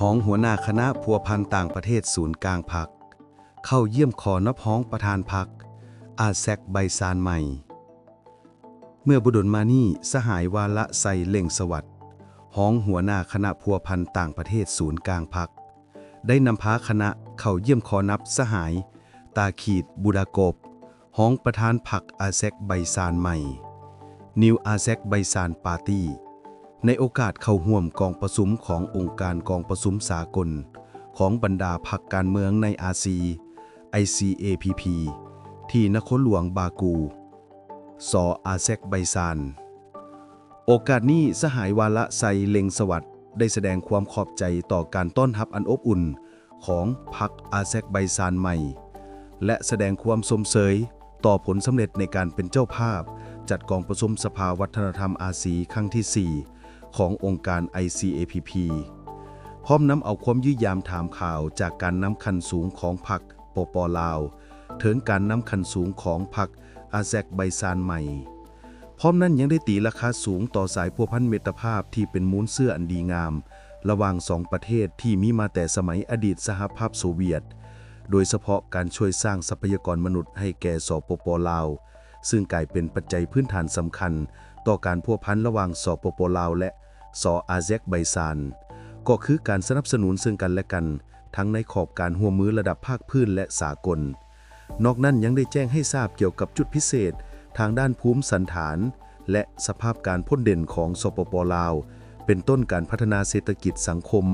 ຮອງຫົວໜ້າຄະນະພົວພັນຕ່າງປະເທດສູນກາງພັກ ເຂົ້າຢ້ຽມຂໍນັບຮອງປະທານພັກ ອາແຊັກໄບຊານໃໝ່. ເມື່ອບໍ່ດົນມານີ້, ສະຫາຍ ວາລະໄຊ ເລັ່ງສະຫວັດ ຮອງຫົວໜ້າຄະນະພົວພັນຕ່າງປະເທດສູນກາງພັກ ໄດ້ນຳພາຄະນະເຂົ້າຢ້ຽມຂໍນັບສະຫາຍ ຕາຄີດ ບູດາກົບ ຮອງປະທານພັກອາແຊັກໄບຊານໃໝ່ New Azerbaizhan Party ໃນໂອກາດເຂົ້າຮ່ວມກອງປະຊຸມຂອງອົງການກອງປະຊຸມສາກົນຂອງບັນດາພັກການເມືອງໃນອາຊີ ໄອຊີເອພີພີ ທີ່ນະຄອນຫຼວງບາກູ ສອ ອາແຊັກໄບຊານ. ໂອກາດນີ້, ສະຫາຍ ວາລະໄຊ ເລັ່ງສະຫວັດ ໄດ້ສະແດງຄວາມຂອບໃຈຕໍ່ການຕ້ອນຮັບອັນອົບອຸ່ນຂອງພັກອາແຊັກໄບຊານໃໝ່ ແລະ ສະແດງຄວາມຊົມເຊີຍຕໍ່ຜົນສຳເລັດໃນການເປັນເຈົ້າພາບຈັດກອງປະຊຸມສະພາວັດທະນະທຳອາຊີຄັ້ງທີສີ່ ຂອງອົງການ ໄອຊີເອພີພີ ພ້ອມນຳເອົາຄວາມຢ້ຽມຢາມຖາມຂ່າວຈາກການນຳຂັ້ນສູງຂອງພັກ ປປ ລາວ ເຖິງການນຳຂັ້ນສູງຂອງພັກອາແຊັກໄບຊານໃໝ່. ພ້ອມນັ້ນຍັງໄດ້ຕີລາຄາສູງຕໍ່ສາຍພົວພັນມິດຕະພາບທີ່ເປັນມູນເຊື້ອອັນດີງາມລະຫວ່າງສອງປະເທດທີ່ມີມາແຕ່ສະໄໝອະດີດສະຫະພາບໂຊວຽດ, ໂດຍສະເພາະການຊ່ວຍສ້າງຊັບພະຍາກອນມະນຸດໃຫ້ແກ່ ສປປ ລາວ, ຊຶ່ງກາຍເປັນປັດໄຈພື້ນຖານສຳຄັນຕໍ່ການພົວພັນລະຫວ່າງ ສປປ ລາວ ແລະ ສອ ອາແຊັກໄບຊານ, ກໍຄືການສະໜັບສະໜູນເຊິ່ງກັນແລະກັນ ທັງໃນຂອບການຮ່ວມມືລະດັບພາກພື້ນ ແລະ ສາກົນ. ນອກນັ້ນຍັງໄດ້ແຈ້ງໃຫ້ຊາບກ່ຽວກັບຈຸດພິເສດທາງດ້ານພູມສັນຖານ ແລະ ສະພາບການພົ້ນເດັ່ນຂອງ ສປປ ລາວ, ເປັນຕົ້ນການພັດທະນາເສດຖະກິດສັງຄົມ,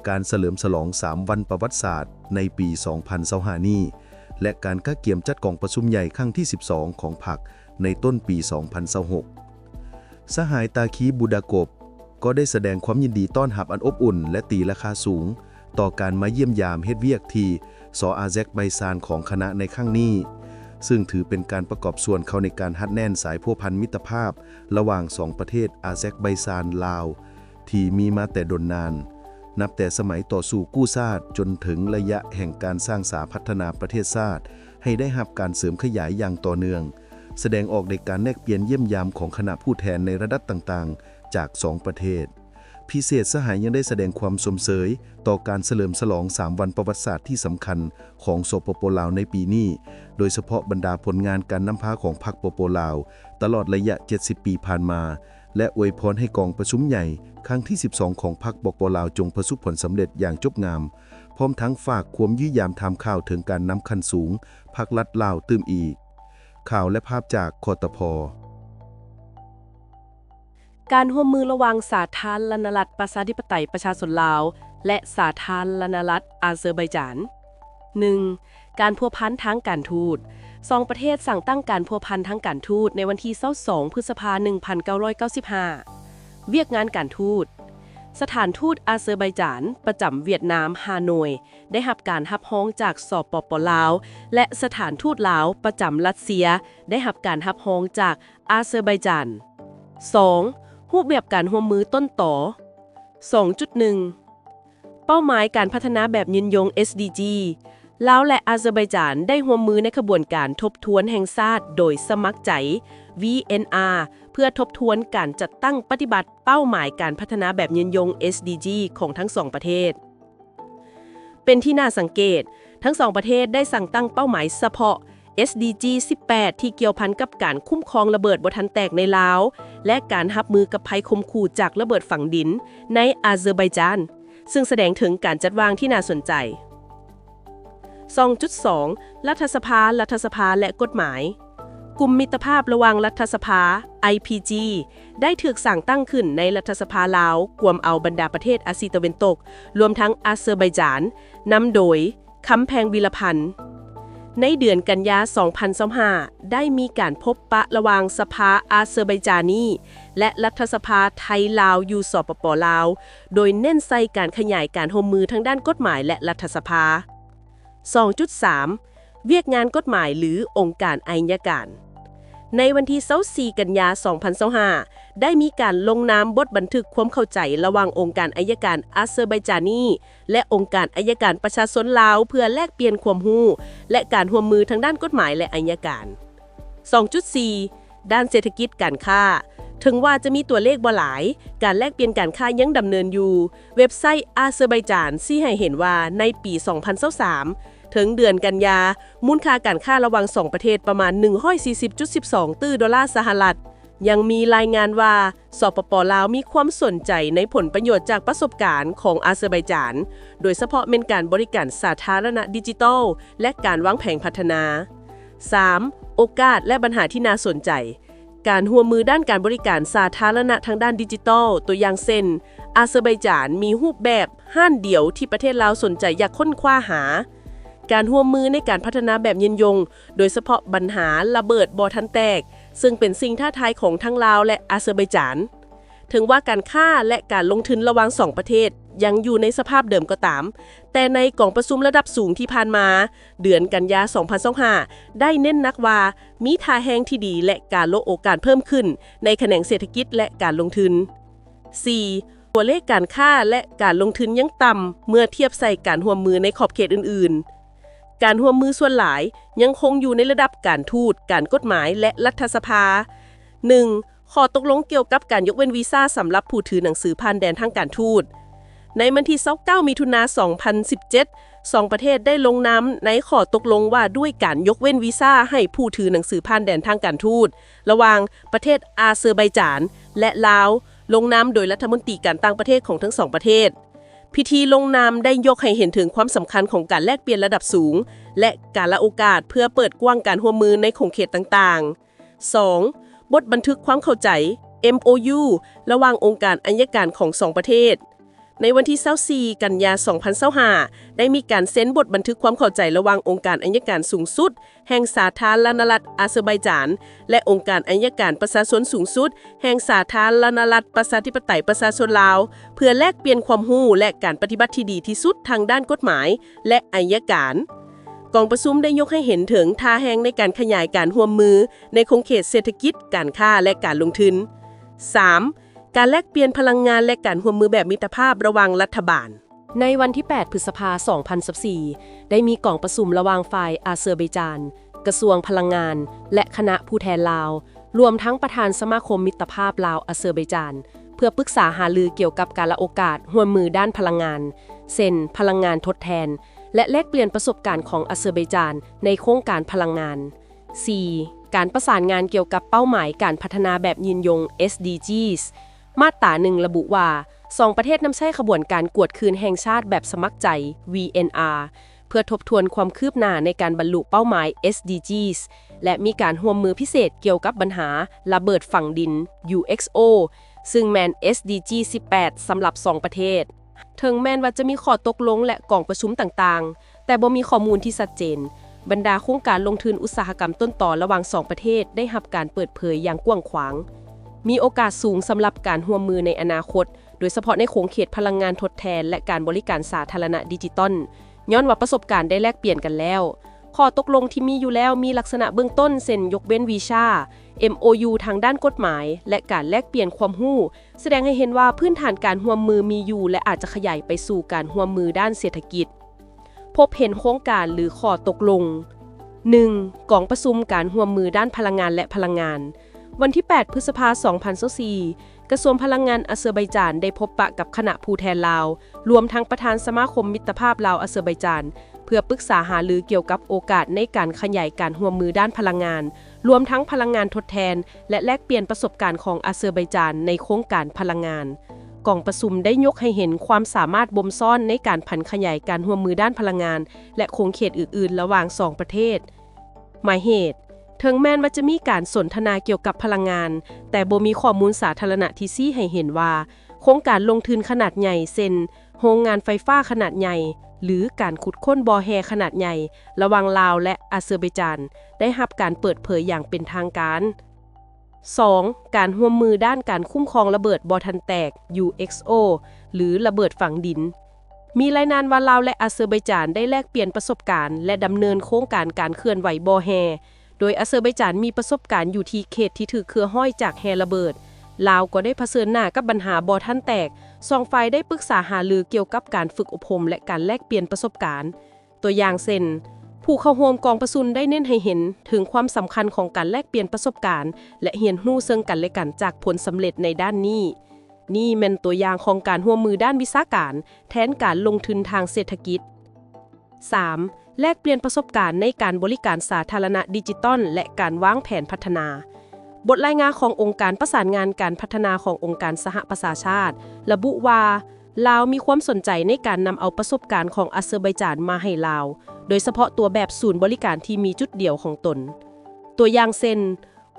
ການສະເຫຼີມສະຫຼອງສາມວັນປະຫວັດສາດໃນປີສອງພັນຊາວຫ້ານີ້ ແລະ ການກະກຽມຈັດກອງປະຊຸມໃຫຍ່ຄັ້ງທີສິບສອງຂອງພັກໃນຕົ້ນປີສອງພັນຊາວຫົກ. ສະຫາຍ ຕາຄີດ ບູດາກົບ ກໍໄດ້ສະແດງຄວາມຍິນດີຕ້ອນຮັບອັນອົບອຸ່ນ ແລະ ຕີລາຄາສູງຕໍ່ການມາຢ້ຽມຢາມເຮັດວຽກທີ່ ສອ ອາແຊັກໄບຊານຂອງຄະນະໃນຄັ້ງນີ້, ຊຶ່ງຖືເປັນການປະກອບສ່ວນເຂົ້າໃນການຮັດແໜ້ນສາຍພົວພັນມິດຕະພາບລະຫວ່າງສອງປະເທດອາແຊັກໄບຊານ-ລາວ ທີ່ມີມາແຕ່ດົນນານ, ນັບແຕ່ສະໄໝຕໍ່ສູ້ກູ້ຊາດຈົນເຖິງໄລຍະແຫ່ງການສ້າງສາພັດທະນາປະເທດຊາດໃຫ້ໄດ້ຮັບການເສີມຂະຫຍາຍຢ່າງຕໍ່ເນື່ອງ, ສະແດງອອກໃນການແລກປ່ຽນຢ້ຽມຢາມຂອງຄະນະຜູ້ແທນໃນລະດັບຕ່າງໆຈາກສອງປະເທດ. ພິເສດສະຫາຍຍັງໄດ້ສະແດງຄວາມຊົມເຊີຍຕໍ່ການສະເຫຼີມສະຫຼອງສາມວັນປະຫວັດສາດທີ່ສຳຄັນຂອງ ສປປ ລາວ ໃນປີນີ້, ໂດຍສະເພາະບັນດາຜົນງານການນຳພາຂອງພັກ ປປ ລາວ ຕະຫຼອດໄລຍະເຈັດສິບປີຜ່ານມາ ແລະ ອວຍພອນໃຫ້ກອງປະຊຸມໃຫຍ່ຄັ້ງທີສິບສອງຂອງພັກ ປປ ລາວ ຈົ່ງປະສົບຜົນສຳເລັດຢ່າງຈົບງາມ, ພ້ອມທັງຝາກຄວາມຢ້ຽມຢາມຖາມຂ່າວເຖິງການນຳຂັ້ນສູງພັກລັດລາວຕື່ມອີກ. ຂ່າວ ແລະ ພາບຈາກ ຄຕພ. ການຮ່ວມມືລະຫວ່າງສາທາລະນະລັດປະຊາທິປະໄຕປະຊາຊົນລາວ ແລະ ສາທາລະນະລັດອາເຊີໄບຈານ. ໜຶ່ງ. ການພົວພັນທາງການທູດ. ສອງປະເທດສ້າງຕັ້ງການພົວພັນທາງການທູດໃນວັນທີຊາວສອງ ພຶດສະພາ ໜຶ່ງພັນເກົ້າຮ້ອຍເກົ້າສິບຫ້າ. ວຽກງານການທູດ. ສະຖານທູດອາເຊີໄບຈານປະຈຳຫວຽດນາມ ຮ່າໂນ້ຍ ໄດ້ຮັບການຮັບຮອງຈາກ ສປປ ລາວ ແລະ ສະຖານທູດລາວປະຈຳລັດເຊຍ ໄດ້ຮັບການຮັບຮອງຈາກອາເຊີໄບຈານ. ສອງ. ຮູບແບບການຮ່ວມມືຕົ້ນຕໍ. ສອງຈຸດໜຶ່ງ. ເປົ້າໝາຍການພັດທະນາແບບຍືນຍົງ ເອສດີຈີ. ລາວ ແລະ ອາເຊີໄບຈານ ໄດ້ຮ່ວມມືໃນຂະບວນການທົບທວນແຫ່ງຊາດໂດຍສະໝັກໃຈ ວີເອັນອາ ເພື່ອທົບທວນການຈັດຕັ້ງປະຕິບັດເປົ້າໝາຍການພັດທະນາແບບຍືນຍົງ ເອສດີຈີ ຂອງທັງສອງປະເທດ. ເປັນທີ່ໜ້າສັງເກດ, ທັງສອງປະເທດໄດ້ສ້າງຕັ້ງເປົ້າໝາຍສະເພາະ ເອສດີຈີ ສິບແປດ ທີ່ກ່ຽວພັນກັບການຄຸ້ມຄອງລະເບີດບໍ່ທັນແຕກໃນລາວ ແລະ ການຮັບມືກັບໄພຂົ່ມຂູ່ຈາກລະເບີດຝັງດິນໃນອາເຊີໄບຈານ, ຊຶ່ງສະແດງເຖິງການຈັດວາງທີ່ໜ້າສົນໃຈ. ສອງຈຸດສອງ. ລັດຖະສະພາ, ລັດຖະສະພາ ແລະ ກົດໝາຍ. ກຸ່ມມິດຕະພາບລະຫວ່າງລັດຖະສະພາ ໄອພີຈີ ໄດ້ຖືກສ້າງຕັ້ງຂຶ້ນໃນລັດຖະສະພາລາວ, ກວມເອົາບັນດາປະເທດອາຊີຕາເວັນຕົກ, ລວມທັງອາເຊີໄບຈານ, ນຳໂດຍ ຄຳແພງ ວິລະພັນ. ໃນເດືອນກັນຍາ ສອງພັນຊາວຫ້າ ໄດ້ມີການພົບປະລະຫວ່າງສະພາອາເຊີໄບຈານີ ແລະ ລັດຖະສະພາໄທ-ລາວ ຢູ່ ສປປ ລາວ, ໂດຍເນັ້ນໃສ່ການຂະຫຍາຍການຮ່ວມມືທາງດ້ານກົດໝາຍ ແລະ ລັດຖະສະພາ. ສອງຈຸດສາມ. ວຽກງານກົດໝາຍ ຫຼື ອົງການໄອຍະການ. ໃນວັນທີຊາວສີ່ ກັນຍາ ສອງພັນຊາວຫ້າ ໄດ້ມີການລົງນາມບົດບັນທຶກຄວາມເຂົ້າໃຈລະຫວ່າງອົງການໄອຍະການອາເຊີໄບຈານີ ແລະ ອົງການໄອຍະການປະຊາຊົນລາວ ເພື່ອແລກປ່ຽນຄວາມຮູ້ ແລະ ການຮ່ວມມືທາງດ້ານກົດໝາຍ ແລະ ໄອຍະການ. ສອງຈຸດສີ່. ດ້ານເສດຖະກິດການຄ້າ. ເຖິງວ່າຈະມີຕົວເລກບໍ່ຫຼາຍ, ການແລກປ່ຽນການຄ້າຍັງດຳເນີນຢູ່. ເວັບໄຊອາເຊີໄບຈານຊີ້ໃຫ້ເຫັນວ່າໃນປີສອງພັນຊາວສາມ ເຖິງເດືອນກັນຍາ, ມູນຄ່າການຄ້າລະຫວ່າງສອງປະເທດປະມານໜຶ່ງຮ້ອຍສີ່ສິບຈຸດສິບສອງຕື້ໂດລາສະຫະລັດ. ຍັງມີລາຍງານວ່າ ສປປ ລາວ ມີຄວາມສົນໃຈໃນຜົນປະໂຫຍດຈາກປະສົບການຂອງອາເຊີໄບຈານ, ໂດຍສະເພາະແມ່ນການບໍລິການສາທາລະນະດິຈິຕອນ ແລະ ການວາງແຜນພັດທະນາ. ສາມ. ໂອກາດ ແລະ ບັນຫາທີ່ໜ້າສົນໃຈ. ການຮ່ວມມືດ້ານການບໍລິການສາທາລະນະທາງດ້ານດິຈິຕອນ, ຕົວຢ່າງເຊັ່ນ ອາເຊີໄບຈານມີຮູບແບບຮ້ານດຽວທີ່ປະເທດລາວສົນໃຈຢາກຄົ້ນຄວ້າຫາ. ການຮ່ວມມືໃນການພັດທະນາແບບຍືນຍົງ, ໂດຍສະເພາະບັນຫາລະເບີດບໍ່ທັນແຕກ, ເຊິ່ງເປັນສິ່ງທ້າທາຍຂອງທັງລາວ ແລະ ອາເຊີໄບຈານ. ເຖິງວ່າການຄ້າ ແລະ ການລົງທຶນລະຫວ່າງສອງປະເທດຍັງຢູ່ໃນສະພາບເດີມກໍຕາມ, ແຕ່ໃນກອງປະຊຸມລະດັບສູງທີ່ຜ່ານມາ, ເດືອນກັນຍາສອງພັນຊາວຫ້າ ໄດ້ເນັ້ນໜັກວ່າມີທ່າແຮງທີ່ດີ ແລະ ການໂລະໂອກາດເພີ່ມຂຶ້ນໃນຂະແໜງເສດຖະກິດ ແລະ ການລົງທຶນ. ສີ່. ຕົວເລກການຄ້າ ແລະ ການລົງທຶນຍັງຕ່ຳເມື່ອທຽບໃສ່ການຮ່ວມມືໃນຂອບເຂດອື່ນໆ. ການຮ່ວມມືສ່ວນຫຼາຍຍັງຄົງຢູ່ໃນລະດັບການທູດ, ການກົດໝາຍ ແລະ ລັດຖະສະພາ. ໜຶ່ງ. ຂໍ້ຕົກລົງກ່ຽວກັບການຍົກເວັ້ນວີຊາສຳລັບຜູ້ຖືໜັງສືຜ່ານແດນທາງການທູດ. ໃນວັນທີຊາວເກົ້າ ມິຖຸນາ ສອງພັນສິບເຈັດ ສອງປະເທດໄດ້ລົງນາມໃນຂໍ້ຕົກລົງວ່າດ້ວຍການຍົກເວັ້ນວີຊາໃຫ້ຜູ້ຖືໜັງສືຜ່ານແດນທາງການທູດ ລະຫວ່າງປະເທດອາເຊີໄບຈານ ແລະ ລາວ, ລົງນາມໂດຍລັດຖະມົນຕີການຕ່າງປະເທດຂອງທັງສອງປະເທດ. ພິທີລົງນາມໄດ້ຍົກໃຫ້ເຫັນເຖິງຄວາມສຳຄັນຂອງການແລກປ່ຽນລະດັບສູງ ແລະ ກາລະໂອກາດເພື່ອເປີດກວ້າງການຮ່ວມມືໃນຂົງເຂດຕ່າງໆ. ສອງ. ບົດບັນທຶກຄວາມເຂົ້າໃຈ ເອັມໂອຢູ ລະຫວ່າງອົງການໄອຍະການຂອງສອງປະເທດ. ໃນວັນທີຊາວສີ່ ກັນຍາ ສອງພັນຊາວຫ້າ ໄດ້ມີການເຊັນບົດບັນທຶກຄວາມເຂົ້າໃຈລະຫວ່າງອົງການໄອຍະການສູງສຸດແຫ່ງສາທາລະນະລັດອາເຊີໄບຈານ ແລະ ອົງການໄອຍະການປະຊາຊົນສູງສຸດແຫ່ງສາທາລະນະລັດປະຊາທິປະໄຕປະຊາຊົນລາວ ເພື່ອແລກປ່ຽນຄວາມຮູ້ ແລະ ການປະຕິບັດທີ່ດີທີ່ສຸດທາງດ້ານກົດໝາຍ ແລະ ໄອຍະການ. ກອງປະຊຸມໄດ້ຍົກໃຫ້ເຫັນເຖິງທ່າແຮງໃນການຂະຫຍາຍການຮ່ວມມືໃນຂົງເຂດເສດຖະກິດ, ການຄ້າ ແລະ ການລົງທຶນ. ສາມ. ການແລກປ່ຽນພະລັງງານ ແລະ ການຮ່ວມມືແບບມິດຕະພາບລະຫວ່າງລັດຖະບານ. ໃນວັນທີແປດ ພຶດສະພາ ສອງພັນຊາວສີ່ ໄດ້ມີກອງປະຊຸມລະຫວ່າງຝ່າຍອາເຊີໄບຈານ, ກະຊວງພະລັງງານ ແລະ ຄະນະຜູ້ແທນລາວ, ລວມທັງປະທານສະມາຄົມມິດຕະພາບລາວ-ອາເຊີໄບຈານ ເພື່ອປຶກສາຫາລືກ່ຽວກັບກາລະໂອກາດຮ່ວມມືດ້ານພະລັງງານ, ເຊັ່ນ ພະລັງງານທົດແທນ ແລະ ແລກປ່ຽນປະສົບການຂອງອາເຊີໄບຈານໃນໂຄງການພະລັງງານ. ສີ່. ການປະສານງານກ່ຽວກັບເປົ້າໝາຍການພັດທະນາແບບຍືນຍົງ ເອສດີຈີ ມາດຕາໜຶ່ງ ລະບຸວ່າ ສອງປະເທດນຳໃຊ້ຂະບວນການກວດຄືນແຫ່ງຊາດແບບສະໝັກໃຈ ວີເອັນອາ ເພື່ອທົບທວນຄວາມຄືບໜ້າໃນການບັນລຸເປົ້າໝາຍ ເອສດີຈີ ແລະ ມີການຮ່ວມມືພິເສດກ່ຽວກັບບັນຫາລະເບີດຝັງດິນ ຢູເອັກໂອ ຊຶ່ງແມ່ນ ເອສດີຈີ ສິບແປດ ສຳລັບສອງປະເທດ. ເຖິງແມ່ນວ່າຈະມີຂໍ້ຕົກລົງ ແລະ ກອງປະຊຸມຕ່າງໆ, ແຕ່ບໍ່ມີຂໍ້ມູນທີ່ຊັດເຈນ. ບັນດາໂຄງການລົງທຶນອຸດສາຫະກຳຕົ້ນຕໍລະຫວ່າງສອງປະເທດໄດ້ຮັບການເປີດເຜີຍຢ່າງກວ້າງຂວາງ. ມີໂອກາດສູງສຳລັບການຮ່ວມມືໃນອະນາຄົດ, ໂດຍສະເພາະໃນຂົງເຂດພະລັງງານທົດແທນ ແລະ ການບໍລິການສາທາລະນະດິຈິຕອນ, ຍ້ອນວ່າປະສົບການໄດ້ແລກປ່ຽນກັນແລ້ວ. ຂໍ້ຕົກລົງທີ່ມີຢູ່ແລ້ວມີລັກສະນະເບື້ອງຕົ້ນ ເຊັ່ນ ຍົກເວັ້ນວີຊາ, ເອັມໂອຢູ ທາງດ້ານກົດໝາຍ ແລະ ການແລກປ່ຽນຄວາມຮູ້ ສະແດງໃຫ້ເຫັນວ່າພື້ນຖານການຮ່ວມມືມີຢູ່ ແລະ ອາດຈະຂະຫຍາຍໄປສູ່ການຮ່ວມມືດ້ານເສດຖະກິດ. ພົບເຫັນໂຄງການ ຫຼື ຂໍ້ຕົກລົງ. ໜຶ່ງ. ກອງປະຊຸມການຮ່ວມມືດ້ານພະລັງງານ ແລະ ພະລັງງານ. ວັນທີແປດ ພຶດສະພາ ສອງພັນຊາວສີ່ ກະຊວງພະລັງງານອາເຊີໄບຈານໄດ້ພົບປະກັບຄະນະຜູ້ແທນລາວ, ລວມທັງປະທານສະມາຄົມມິດຕະພາບລາວ-ອາເຊີໄບຈານ, ເພື່ອປຶກສາຫາລືກ່ຽວກັບໂອກາດໃນການຂະຫຍາຍການຮ່ວມມືດ້ານພະລັງງານ, ລວມທັງພະລັງງານທົດແທນ ແລະ ແລກປ່ຽນປະສົບການຂອງອາເຊີໄບຈານໃນໂຄງການພະລັງງານ. ກອງປະຊຸມໄດ້ຍົກໃຫ້ເຫັນຄວາມສາມາດບົ່ມຊ້ອນໃນການຜັນຂະຫຍາຍການຮ່ວມມືດ້ານພະລັງງານ ແລະ ຂົງເຂດອື່ນໆລະຫວ່າງສອງປະເທດ. ໝາຍເຫດ, ເຖິງແມ່ນວ່າຈະມີການສົນທະນາກ່ຽວກັບພະລັງງານ, ແຕ່ບໍ່ມີຂໍ້ມູນສາທາລະນະທີ່ຊີ້ໃຫ້ເຫັນວ່າ ໂຄງການລົງທຶນຂະໜາດໃຫຍ່ ເຊັ່ນ ໂຮງງານໄຟຟ້າຂະໜາດໃຫຍ່ ຫຼື ການຂຸດຄົ້ນບໍ່ແຮ່ຂະໜາດໃຫຍ່ ລະຫວ່າງລາວ ແລະ ອາເຊີໄບຈານ ໄດ້ຮັບການເປີດເຜີຍຢ່າງເປັນທາງການ. ສອງ. ການຮ່ວມມືດ້ານການຄຸ້ມຄອງລະເບີດບໍ່ທັນແຕກ ຢູເອັກໂອ ຫຼື ລະເບີດຝັງດິນ. ມີລາຍງານວ່າລາວ ແລະ ອາເຊີໄບຈານໄດ້ແລກປ່ຽນປະສົບການ ແລະ ດຳເນີນໂຄງການການເຄື່ອນໄຫວບໍ່ແຮ່, ໂດຍອາເຊີໄບຈານມີປະສົບການຢູ່ທີ່ເຂດທີ່ຖືກເຄືອຮ້ອຍຈາກແຮ່ລະເບີດ. ລາວກໍໄດ້ຜະເຊີນໜ້າກັບບັນຫາບໍ່ທັນແຕກ, ສອງຝ່າຍໄດ້ປຶກສາຫາລືກ່ຽວກັບການຝຶກອົບຮົມ ແລະ ການແລກປ່ຽນປະສົບການ. ຕົວຢ່າງເຊັ່ນ, ໂພ ຜູ້ເຂົ້າຮ່ວມກອງປະຊຸມໄດ້ເນັ້ນໃຫ້ເຫັນເຖິງຄວາມສຳຄັນຂອງການແລກປ່ຽນປະສົບການ ແລະ ຮຽນຮູ້ເຊິ່ງກັນແລະກັນຈາກຜົນສຳເລັດໃນດ້ານນີ້. ນີ້ແມ່ນຕົວຢ່າງຂອງການຮ່ວມມືດ້ານວິຊາການ ແທນການລົງທຶນທາງເສດຖະກິດ. ສາມ. ແລກປ່ຽນປະສົບການໃນການບໍລິການສາທາລະນະດິຈິຕອນ ແລະ ການວາງແຜນພັດທະນາ. ບົດລາຍງານຂອງອົງການປະສານງານການພັດທະນາຂອງອົງການສະຫະປະຊາຊາດ ລະບຸວ່າ ລາວມີຄວາມສົນໃຈໃນການນຳເອົາປະສົບການຂອງອາເຊີໄບຈານມາໃຫ້ລາວ, ໂດຍສະເພາະຕົວແບບສູນບໍລິການທີ່ມີຈຸດດຽວຂອງຕົນ. ຕົວຢ່າງເຊັ່ນ,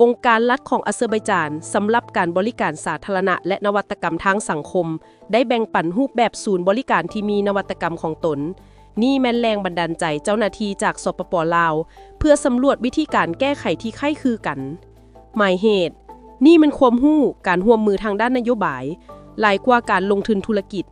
ອົງການລັດຂອງອາເຊີໄບຈານສຳລັບການບໍລິການສາທາລະນະ ແລະ ນະວັດຕະກຳທາງສັງຄົມ ໄດ້ແບ່ງປັນຮູບແບບສູນບໍລິການທີ່ມີນະວັດຕະກຳຂອງຕົນ. ນີ້ແມ່ນແຮງບັນດານໃຈເຈົ້າໜ້າທີ່ຈາກ ສປປ ລາວ ເພື່ອສຳຫຼວດວິທີການແກ້ໄຂທີ່ຄ້າຍຄືກັນ. ໝາຍເຫດ, ນີ້ແມ່ນຄວາມຮູ້, ການຮ່ວມມືທາງດ້ານນະໂຍບາຍ, ຫຼາຍກວ່າການລົງທຶນທຸລະກິດ.